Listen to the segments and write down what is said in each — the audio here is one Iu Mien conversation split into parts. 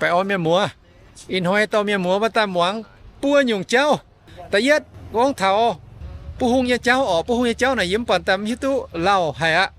Baengh orn mienh muoz, ih hnoi dorh mienh muoz mbuo daaih muangx buo nyungc jauv. Da'yietv gorngv taux buov hung nyei jauv oc. Buov hung nyei jauv naaic yie mv baac daaih mv hiuv duqv lauh haic aqv.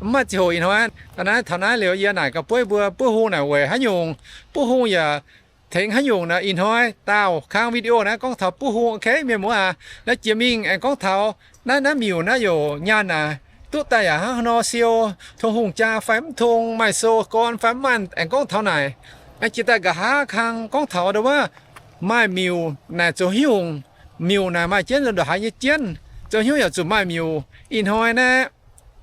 Mv maaih ziangh hoc ih hnoi. Naaiv taux naaiv liuz yie naaic gaax bueiv mbuo buov hung naaic weic haaix nyungc, buov hung yaac tengx haaix nyungc naaic. Ih hnoi daauh kang video naaiv gorngv taux buov hung, ok mienh muoz aac. Naaiv jiex mingh aengx gorngv taux naaiv, naaiv miuc naaiv youc nyaanh naaic duqv daaih yaac hnangv haaix nor siou, tong hungh jaa fai mv tong, maaih sou gorn fai mv maaih, aengx gorngv taux naaic. Aengx jiex daaih nqa'haav kang gorngv taux ndo wuov maaih miuc naaic zoux haaix nyungc, miuc naaic maaih jienv ndongc haaix nyei jienv, zoux haaix nyungc yaac zuqc maaih miuc. Ih hnoi naaiv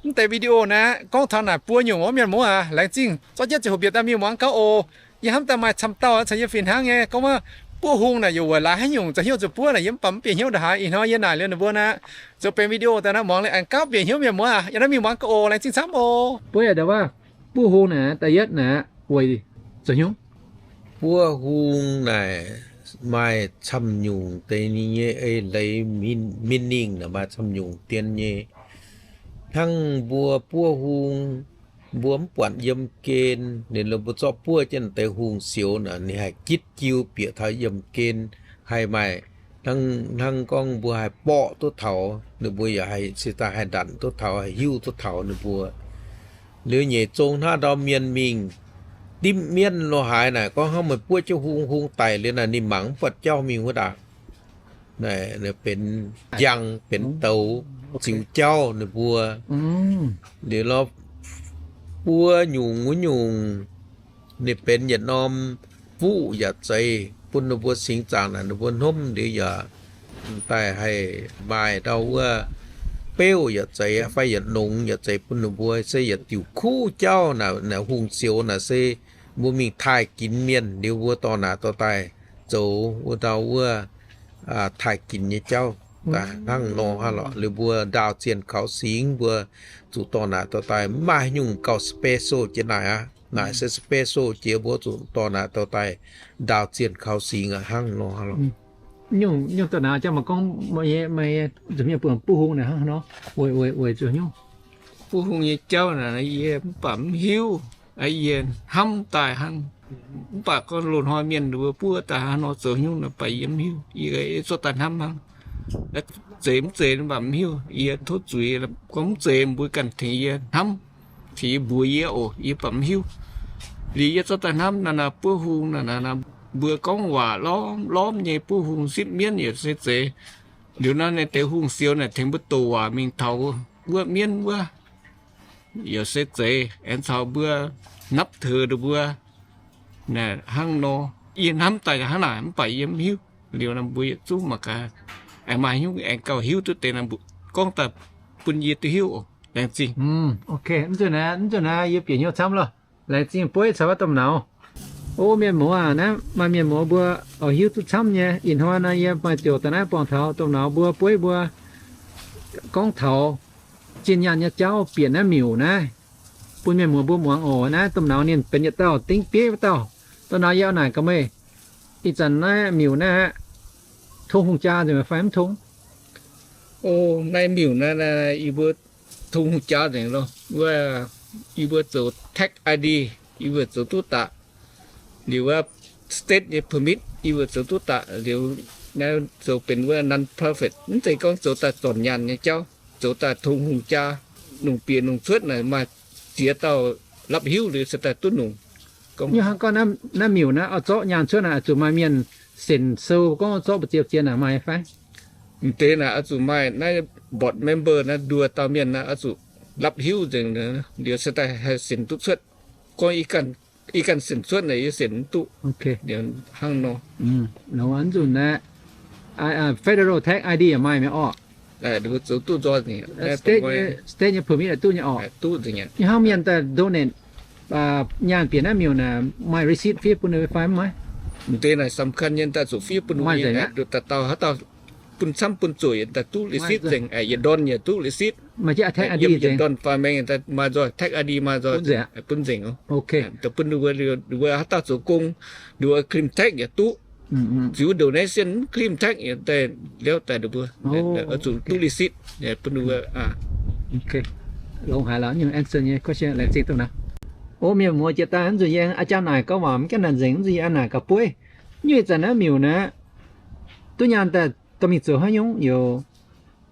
mv deix video naaiv gorngv taux naaic buo nyungc wuov mienh muoz aac. Laengz zingh zorqv jienv ziangh hoc bieqc daaih mingh muangx gauh oc. Yie hnamv daaih maaih camv dauh caux yie fih hnangv nyei gorngv wuov buov hung naaic youc weic laaix haaix nyungc zoux haaix nyungc zuqc buov naaic yie mv baac mv bieqc hnyouv ndongc haaix. Ih hnoi yie naaic liuz ninh mbuo naaiv zoux benx video daaih naaiv muangx liuz aengx gauh bieqc hnyouv mienh muoz aac. Yie naaiv mingh muangx gauh oc. Laengz zingh camv oc. Buov yaac ndo wuov buov hung naaic da'yietv naaic weic zoux haaix nyungc? Buov hung naaic maaih camv nyungc deix nyei ei leiz, meaning naaic maaih camv nyungc dien nyei. Hnangv mbuo buov hung, mbuo mv buatc yiem gen, ninh mbuo zorqv buov jienv deix hungh sioux naaic ninh haih gitv jiu bieqc taux yiem gen, haih maaih hnangv, hnangv gorngv mbuo haih borqv duqv taux, ninh mbuo yaac haih se daaih haih ndanc duqv taux, haih hiuv duqv taux ninh mbuo. Liuz nyeic zong hnangv ndau mienh mingh dimv mienv lo haaix naaic gorngv hnangv meih buov jienv hung, hung daic liuz naaic ninh mangc mv buatc jauv mingh wuov ndaangc. Naaic benx njang benx douz ziux jauv ninh mbuo. Liuz lorz buo nyungc wuov nyungc ninh benx yietc norm fuqv yaac zeiz bun ninh mbuo singx zaangc naaic ninh mbuo hnamv liuz yaac daaih haih maaih ndau wuov beuv yaac zeiz fai yietc nongx yaac zeiz bun ninh mbuo se yietc diuc kuv jauv naaic, naaic hungh sioux naaic se mbuo mingh taaih ginx mienh liuz mbuo dorh naaic dorh daaih zoux wuov ndau wuov taaih ginx nyei jauv. Hnangv nor hnangv lorqc, liuz mbuo ndaauh zienh kaux singx mbuo zuqc dorh naaic dorh daaih mv maaih haaix nyungc gauh special jiex naaic aqv. Naaic se special jiex mbuo zuqc dorh naaic dorh daaih ndaauh zienh kaux singx aqv. Hnangv nor hnangv lorqc. Nyungc, nyungc dorh naaic jauv maaih gorngv meih, meih zuqc mienh buonc buov hung naaic hnangv nor, weic, weic, weic zuqc nyungc buov hung nyei jauv naaic yie mv baac mv hiuv. Yie hnamv daaih hnangv, mv baac gorngv loz-hnoi mienh mbuo buov daaih hnangv nor zoux nyungc naaic baac yie mv hiuv. Yie zorqv daaih hnamv hnangv, zeiz mv zeiz mv baac mv hiuv. Yie tov zuiz gorngv mv zeiz mbuo ganh tengx yie hnamv, tengx yie mbuox yie oc, yie baac mv hiuv. Liuz yie zorqv daaih hnamv naaic, naaic buov hung naaic, naaic mbuo gorngv waac lormh lormh nyei buov hung sipv mienv yaac se zeiz. Liuz naaiv ninh deix hungh sioux naaic tengx mbuo douc waac mingh taux wuov mienv wuov yaac se zeiz, aengx caux mbuo napv teux ninh mbuo hnangv nor. Yie hnamv daaih hnangv naaic mv baac yie mv hiuv. Liuz mbuo yietc zungv mangc gaax, aengx maaih hnyouv aengx gauh hiuv duqv deix, gorngv daaih bun yie duqv hiuv oc. Laengz zingh. Ok, mv nzunc naaiv, mv nzunc naaiv yie bieqc hnyouv camv loh. Laengz zingh bueiv caux wuov domh nauz. O mienh muoz aac, naaiv maaih mienh muoz mbuo oix hiuv duqv camv nyei. Ih hnoi naaiv yie maaih ziouc daaih naaiv buangh taux domh nauz mbuo bueiv mbuo gorngv taux zinh nyaanh nyei jauv bieqc naaiv miuc naaiv bun mienh muoz mbuo muangx oc. Naaiv domh nauz ninh benx yietc dauh dingv bieiv wuov dauh. Domh nauz, yie oix naaic gaax meih, ih zanc naaiv miuc naaiv aqv, tong hungh jaa nzengc fai mv tong? O, naaiv miuc naaiv, naaiv yie mbuo tong hungh jaa nzengc loh. Wuov, yie mbuo zoux tax I D, yie mbuo zoux duqv daaih. Liuz wuov state nyei permit yie mbuo zoux duqv daaih. Liuz naaiv zoux benx wuov non-profit, mv zeiz gorngv zoux daaih zornc nyaanh nyei jauv, zoux daaih tong hungh jaa, lungh bieqc lungh cuotv naaic maaih ziex dauh lapv hiuv liuz se daaih duqv longc. Hnangv gorngv naaiv miuc naaiv oix zorqv nyaanh cuotv naaic, oix zuqc maaih mienh senc sou gorngv zorqv mbu'ziex ziex naaic maaih fai? M'deix naaic oix zuqc maaih naaiv board member naaiv nduoh dauh mienh naaiv oix zuqc lapv hiuv nzengc liuz se daaih haih senc duqv cuotv. Gorngv ih ganh senc cuotv naaic yie senc mv duqv. Hnangv nor. Nzunc naaiv federal tax I D yaac maaih mi'aqv orqc? Zoux duqv nzoih, state nyei permit duqv nyei orqc? Duqv nzengc. Hnangv mienh daaih donate nyaanh bieqc naaiv miuc naaic maaih receipt fiev bun fai mv maaih? M'deix naaic สำคัญ nyei daaih zuqc fiev bun, maaih nzengc aqv. Dauh dauh haaix dauh bun camv bun zuqc daaih duqv receipt nzengc. Yietc ndorn yaac duqv receipt. Maaih jienv tax I D nzengc. Yietc ndorn fai mengh daaih maaih nzoih, tax I D maaih nzoih, bun nzengc. Ok. Daaih bun ninh mbuo, ninh mbuo haaix dauh zoux gong, ninh mbuo claim tax yaac duqv. Ziux ndouc naaiv sienh mv claim tax yaac daaih liouv daaih ninh mbuo oix zuqc duqv receipt bun ninh mbuo. Ok. Longx haic lorqc, nyungc answer nyei question laengz zingh duqv naaiv. O, mienh muoz, jiex daaih nzunc yie a'jang naaic gorngv waac mv gaengh naaic nzengc, nzunc yie a'naaic gauh bueiv. Nyuiz zanc naaiv miuc naaiv, duqv nyaanh daaih dorh mingh zoux haaix nyungc yoc?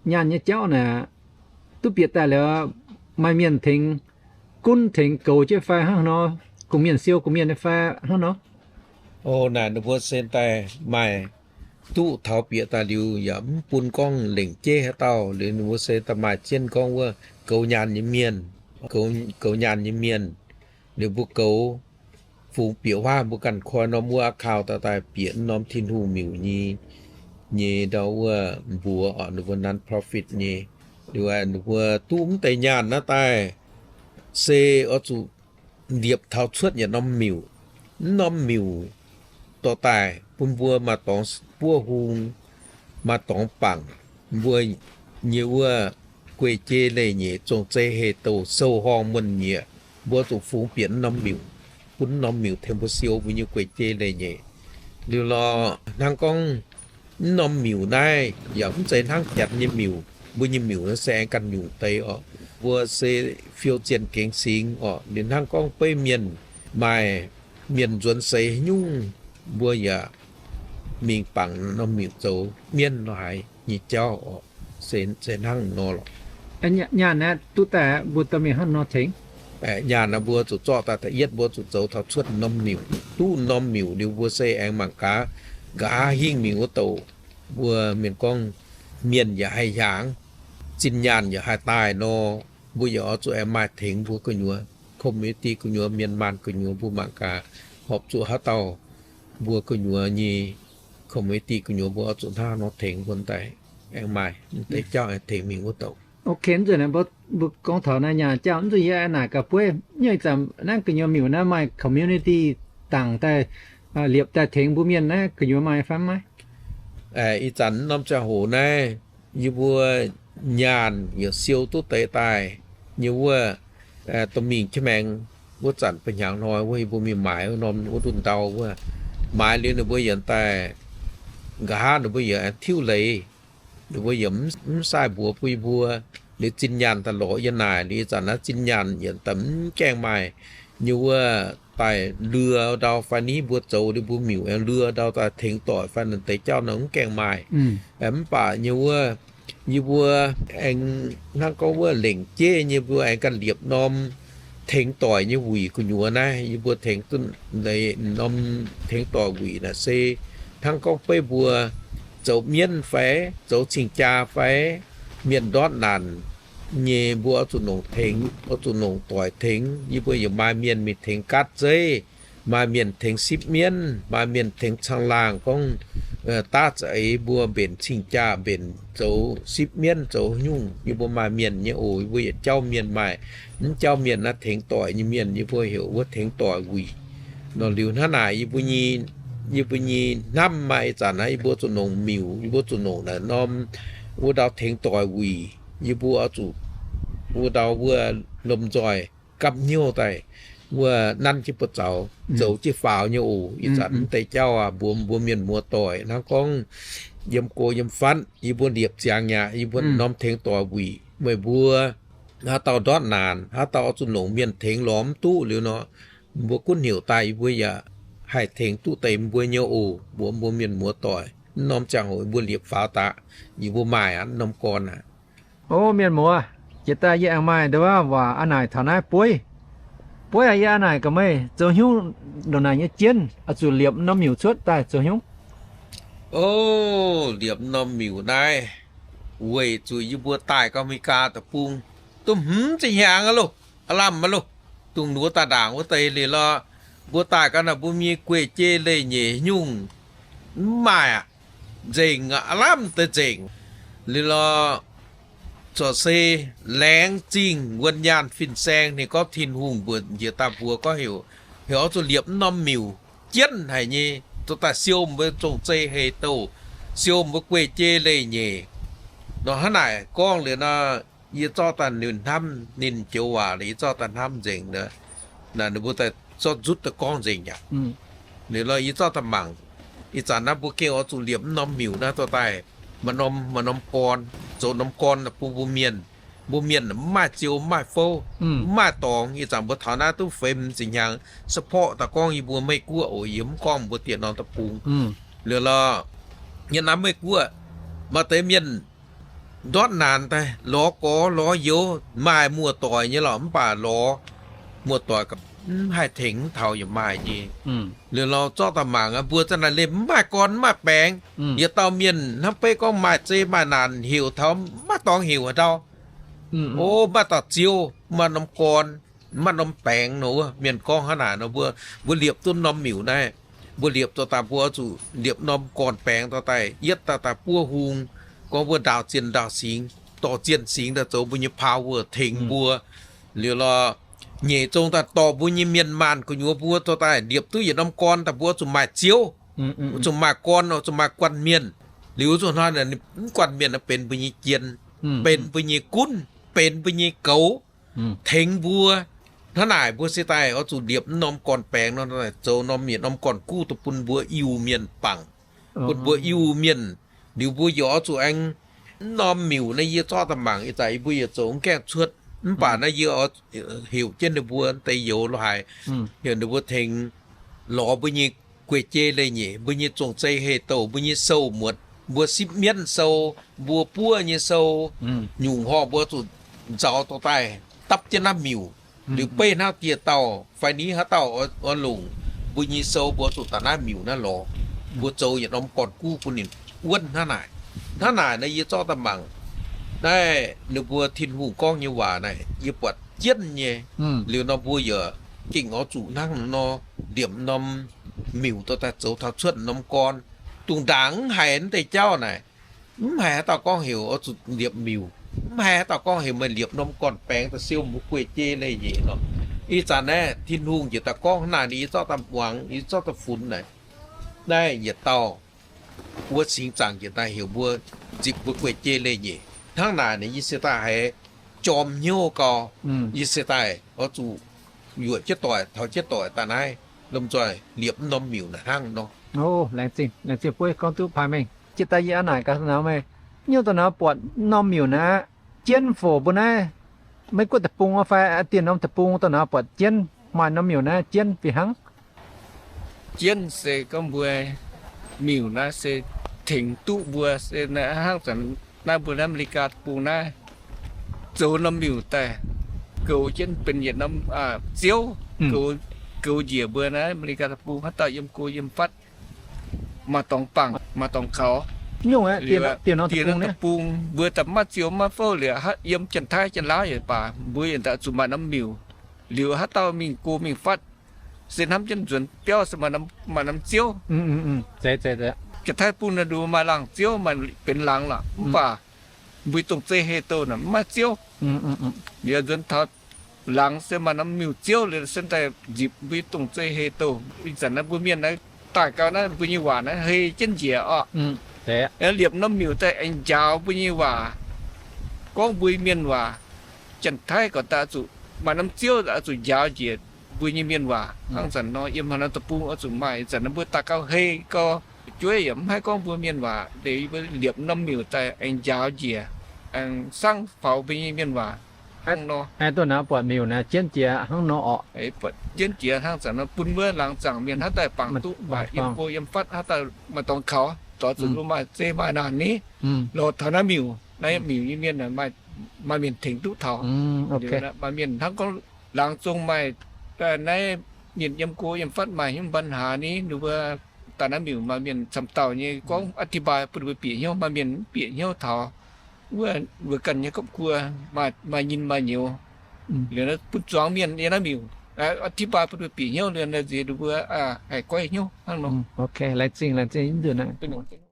Nyaanh nyei jauv naaic, duqv bieqc daaih liuz, maaih mienh tengx, gunv tengx goux jienv fai hnangv nor, gong mienh siou gong mienh nyei fai hnangv nor? O, naaic ninh mbuo se daaih maaih duqv taux bieqc daaih liuz yaac mv bun gorngv lengc jeiv haaix dauh liuz ninh mbuo se daaih maaih jienv gorngv wuov goux nyaanh nyei mienh, goux nyaanh nyei mienh, liuz mbuo goux fungx bieqc huaav mbuo ganh koi norm wuov account daaih bieqc norm Tin-Hungh miuc nyei, nyei ndau wuov mbuox oc, ninh mbuo non-profit nyei. Liuz ninh mbuo duqv mv deix nyaanh naaiv daaih se oix zuqc liepc taux cuotv yietc norm miuc. Mv norm miuc dorh daaih bun mbuo maaih dorngx buov hung, maaih dorngx bangc, mbuo nyei wuov guei-jeiv leih nyeic, zong-zei heh douh, sou-horngh muonh nyieqc, mbuo zuqc fungx bieqc mv norm miuc, bun mv norm miuc tengx mbuo siou mbuo nyei guei-jeiv leih nyeic. Liuz lorh hnangv gorngv mv norm miuc naaiv yaac mv zeiz hnangv janx nyei miuc. Mbuo nyei miuc naaiv se aengx ganh nyungc deix oc. Mbuo se fiou zienh gengx singx oc. Liuz hnangv gorngv beiv mienh maaih mienh nzuonx seix haaix nyungc, mbuo yaac mingh bangc norm miuc zoux mienv lorh haaix nyei jauv oc. Se hnangv nor lorqc. Nyaanh naaiv duqv daaih mbuo dorh mingh hnangv nor tengx? Nyaanh naaiv mbuo zuqc zorqv daaih da'yietv mbuo zuqc zoux taux cuotv norm miuc. Duqv norm miuc liuz mbuo se aengx mangc gaax, nqa'haav hingh mingh wuov douc, mbuo mienh gorngv mienh yaac haih hiaangx, zinh nyaanh yaac haih daaih nor, mbuo yaac oix zuqc aengx maaih tengx mbuo gu'nyuoz community gu'nyuoz, mienh maanh gu'nyuoz, mbuo mangc gaax horpc zuqc haaix dauh mbuo gu'nyuoz nyei community gu'nyuoz mbuo oix zuqc hnangv nor tengx mbuo daaih. Aengx maaih mv deix jauv aengx tengx mingh wuov douc. Ok, mv nzunc mbuo gorngv taux naaiv nyaanh jauv, mv nzunc yie aengx naaic gaax bueiv, nyuiz zanc naaiv gu'nyuoz miuc naaiv maaih community dangc daaih, liepc daaih tengx mbuo mienh naaiv gu'nyuoz maaih fai maiv? Ih zanc norm ziangh hoc naaiv yie mbuo nyaanh yaac siou duqv deix daaih nyei wuov, dorh mingh jienv maengx wuov zanc ba'hnyangx hnoi wuov yie mbuo mingh maaiz wuov norm wuov ndunh ndau wuov, maaiz liuz ninh mbuo yaac daaih, nqa'haav ninh mbuo yaac tiuv leiz, ninh mbuo yaac mv sai mbuox bun yie mbuo. Liuz zinh nyaanh daaih lorz yie naaic, liuz ih zanc naaiv zinh nyaanh yaac daaih mv gaengh maaih nyei wuov daaih lure ndau fai ni mbuo zoux liuz mbuo miuc aengx lure ndau daaih tengx doic fai naaic deix jauv nor mv gaengh maaih. Mv baac nyei wuov yie mbuo aengx hnangv gorngv wuov lengc jeiv nyei mbuo aengx ganh liepc norm tengx doic nyei wuic gu'nyuoz naaiv, yie mbuo tengx duqv norm tengx doic wuic naaic se hnangv gorngv beiv mbuo zoux mienv fai zoux cing-jaa fai mienh ndortv naanc nyei, mbuo oix zuqc nongc tengx, oix zuqc nongc doic tengx. Yie mbuo yaac maaih mienh mingh tengx gaatv zeiv, maaih mienh tengx sipv mienv, maaih mienh tengx caangh laangh gorngv daav za'eix mbuo mbenc cing-jaa, mbenc zoux sipv mienv zoux haaix nyungc. Yie mbuo maaih mienh nyei oc. Yie mbuo yietc jauv mienh maaih, mv jauv mienh naaiv tengx doic nyei mienh yie mbuo heuc wuov tengx doic wuic. Nor liuz hnangv naaic yie mbuo nyei, yie mbuo nyei hnamv maaih ih zanc naaiv yie mbuo zuqc nongc miuc, yie mbuo zuqc nongc naaic norm wuov ndau tengx doic wuic. Yie mbuo oix zuqc wuov ndau wuov lomh nzoih gapv hnyouv daaih wuov nanv jienv buoz zaux, zoux jienv faaux nyei oc. Ih zanc mv deix jauv aac, mbuox mbuo mienh muoz-doic hnangv gorngv yiem go yiem fatv yie mbuo liepc ziangx aqv, yie mbuo norm tengx doic wuic meih mbuo haaix dauh ndortv naanc, haaix dauh oix zuqc nongc mienh tengx lorz mv duqv liuz nor, mbuo gunv heuc daaih yie mbuo yaac haih tengx duqv deix mbuo nyei oc, mbuox mbuo mienh muoz-doic. Mv norm ziangh hoc yie mbuo liepc faaux daqc, yie mbuo maaih aqv, mv norm gorn aqv. O, mienh muoz, jiex daaih yie aengx maaih nduov waac a'naaic taux naaiv bueiv. Bueiv aac, yie a'naaic gaax meih zoux haaix nyungc ndongc naaic nyei jienv oix zuqc liepc norm miuc cuotv daaih zoux haaix nyungc? O, liepc norm miuc naaiv weic zuqc yie mbuo daaih gau America deic-bung duqv hmz ziepc hnyangx aqv loh, aav lamh aqv loh. Dongh wuov daaih ndaangc wuov deix liuz lorqc, mbuo daaih gau naaic mbuo nyei guei-jeiv leih nyeic nyungc mv maaih aqv. Nzengc aqv, aav lamh deix nzengc. Liuz lorqc, corc se laengz zingh wuonh nyaanh fin-saeng ninh gorngv Tin-Hungh mbuox njiec daaih mbuox gorngv heuc, heuc oix zuqc liepc mv norm miuc jienv haic nyei, dorh daaih siou mbuo zong-zei heh douh, siou mbuo guei-jeiv leih nyeic. Nor hnangv naaic gorngv liuz nor, yie zorqv daaih ninh hnamv, ninh joux waac liuz yie zorqv daaih hnamv nzengc. Naaic ninh mbuo daaih zorqv nzutv daaih gorngv nzengc aqv. Liuz lorqc yie zorqv daaih mangc, ih zanc naaiv mbuo gengh oix zuqc liepc mv norm miuc naaiv dorh daaih maaih norm, maaih norm gorn, zoux norm gorn bun mbuo mienh. Mbuo mienh mv maaih ziou, mv maaih fouv, mv maaih dorngx. Ih zanc mbuo taux naaiv duqv feix hmz ziepc hnyangx, support daaih gorngv yie mbuo Meiv Guoqv oc, yie mv gorngv mbuo dieh norm deic-bung. Liuz lorqc, yie naaiv Meiv Guoqv maaih deix mienh ndortv naanc daaih lorz gorx lorz youz, maaih muoz-doic nyei lorqc, mv baac lorz muoz-doic mv haih tengx mv taux yaac maaih nyei. Liuz lorqc, zorqv daaih mangc aqv, mbuo za'naaic liemh mv maaih gorn mv maaih baengx. Yietc dauh mienh hnamv beiv gorngv maaih zei maaih naanc heuc taux mv maaih dorngx heuc haaix ndau. O, mv maaih dauh ziouv, mv maaih norm gorn, mv maaih norm baengx nor wuov. Mienh gorngv hnangv naaic nor, mbuo, mbuo liepc duqv norm miuc naaiv, mbuo liepc dorh daaih mbuo oix zuqc liepc norm gorn-baengx dorh daaih, yietv daaih daaih buov hung, gorngv mbuo ndaauh zienh ndaauh singx, dorh zienh singx daaih zoux mbuo nyei power tengx mbuo. Liuz lorqc, nyeic zong daaih dorh mbuo nyei mienh maanh gu'nyuoz mbuo dorh daaih liepc duqv yietc norm gorn daaih mbuo zuqc maaih ziouv, zuqc maaih gorn, zuqc maaih guanh mienh. Liuz zuqc hnoi mv guanh mienh benx mbuo nyei jien, benx mbuo nyei gunv, benx mbuo nyei goux, tengx mbuo. Hnangv naaic mbuo se daaih oix zuqc liepc mv norm gorn-baengx nor, zoux norm yietc norm gorn-guv daaih bun mbuo Iu-Mienh bangc, bun mbuo Iu-Mienh. Liuz mbuo yaac oix zuqc aengx mv norm miuc naaiv yie zorqv daaih mangc, ih zanc yie mbuo yaac zoux mv gaengh cuotv, mv baac naaiv yie oix heuc jienv ninh mbuo deix youz lo haaix, heuc ninh mbuo tengx lorz mbuo nyei guei-jeiv leiz-nyeic, mbuo nyei zong-zei heh-douh, mbuo nyei sou muotc, mbuo sipv mienv sou, mbuo buov nyei sou, nyungc horh mbuo zuqc nzauz dorh daaih dapv jienv naaiv miuc. Liuz beiv hnangv dieh dauh fai ni haaix dauh oix longc mbuo nyei sou, mbuo zuqc daaih naaiv miuc naaiv lorz, mbuo zoux yietc norm gorn-guv bun ninh wuonv hnangv naaic. Hnangv naaic nor yie zorqv daaih mangc naaiv ninh mbuo Tin-Hungh gorngv nyei waac naaic yie buatc jienv nyei. Liuz nor mbuo yaac gengh oix zuqc hnangv nor liepc norm miuc dorh daaih zoux taux cuotv norm gorn. Dongh ndaangc mv haiz naaiv deix jauv naaic, mv haiz haaix dauh gorngv heuc oix zuqc liepc miuc, mv haiz haaix dauh gorngv heuc meih liepc norm gorn-baengx daaih siou mbuo guei-jeiv leiz-nyeic nor. Ih zanc naaiv Tin-Hungh njiec daaih gorngv hnangv naaic, yie zorqv daaih muangx, yie zorqv daaih funx naaic, naaiv yietc dauh wuov singx zaangc njiec daaih heuc mbuo nzipc mbuo guei-jeiv leiz-nyeic. Hnangv naaic nor yie se daaih haiz jorm hnyouv gau. Yie se daaih oix zuqc yuoqc jienv doic, taux jienv doic daaih naaiv lomh nzoih liepc mv norm miuc naaic hnangv nor. Laengz zingh, laengz zingh buov gorngv duqv pai mengh. Jiex daaih yie a'naaic gaax naaiv meih, nyungc da'naaiv buatc norm miuc naaiv, jienv foc mbuo naaiv, Meiv Guoqv deic-bung fai dieh norm deic-bung da'naaiv buatc jienv maaih norm miuc naaiv jienv fih hnangv. Jienv se gorngv mbuo miuc naaiv se tengx duqv mbuo se naaiv hnangv zanc naaiv mbuo naaiv Aa^me^li^gaa deic-bung naaiv zoux norm miuc daaih goux jienv benx yietc norm ziouv, goux njiec mbuo naaiv Aa^me^li^gaa deic-bung haaix dauh yiem go yiem fatv, maaih dorngx bangc maaih dorngx kaux. Nyungc dieh norm deic-bung mbuo daaih maiv ziouc maiv fouv liuz, yiem Janx-Taiv Janx-Laauv yaac baac, mbuo yaac daaih zuqc maaih norm miuc. Liuz haaix dauh mingh go mingh fatv, se hnamv jienv nzuonx biauv se maaih norm ziouv. Janx-Taiv deic-bung naaiv nduov maaih laangz ziouv, maaih benx laangz lorqc, mv baac mbuo nyei dongh zeiv heh-douh naaic mv maaih ziouv. Liuz nzuonx taux laangz se maaih norm miuc ziouv liuz se daaih nzipc mbuo nyei dongh zeiv heh-douh. Ih zanc naaiv mbuo mienh naaiv daaih gau naaiv mbuo nyei waac naaiv hei jienv njiec orqc. Liepc norm miuc daaih aengx njaaux mbuo nyei waac, gorngv mbuo mienh waac. Janx-Taiv gorqv daaih oix zuqc maaih norm ziouv oix zuqc njaaux njiec mbuo nyei mienh waac. Hnangv zanc nor yiem haaix norm deic-bung oix zuqc maaih. Ih zanc naaiv mbuo daaih gau hei gau, fu'jueiv yaac mv haih gorngv mbuo mienh waac. Liuz mbuo liepc norm miuc daaih aengx njaaux njiec, aengx sangv faaux mbuo nyei mienh waac. Hnangv nor, buatc miuc naaiv jienv jiex hnangv nor orqc. Buatc jienv jiex hnangv zanc nor bun wuov laangz zaangc mienh haaix daaih bangc duqv, maaih yiem go yiem fatv haaix dauh maaih dorngx kaux, dorh zuqc mbuo maaih zeiv maaih naanc ni, lorz taux naaiv miuc. Naaiv miuc nyei mienh maaih mienh tengx duqv taux. Maaih mienh hnangv gorngv laangz zong maaih naaiv mienh yiem go yiem fatv maaih hnyouv ปัญหา ni, ninh mbuo daaih naaiv miuc maaih mienh camv dauh nyei gorngv อธิบาย bun mbuo bieqc hnyouv. Maaih mienh mv bieqc hnyouv taux wuov mbuo ganh nyei ครอบครัว maaih nyinh maaih nyouz. Liuz bun zuangx mienh yiem naaiv miuc อธิบาย bun mbuo bieqc hnyouv liuz nziex ninh mbuo haih goiv hnyouv hnangv nor. Laengz zingh, laengz zingh.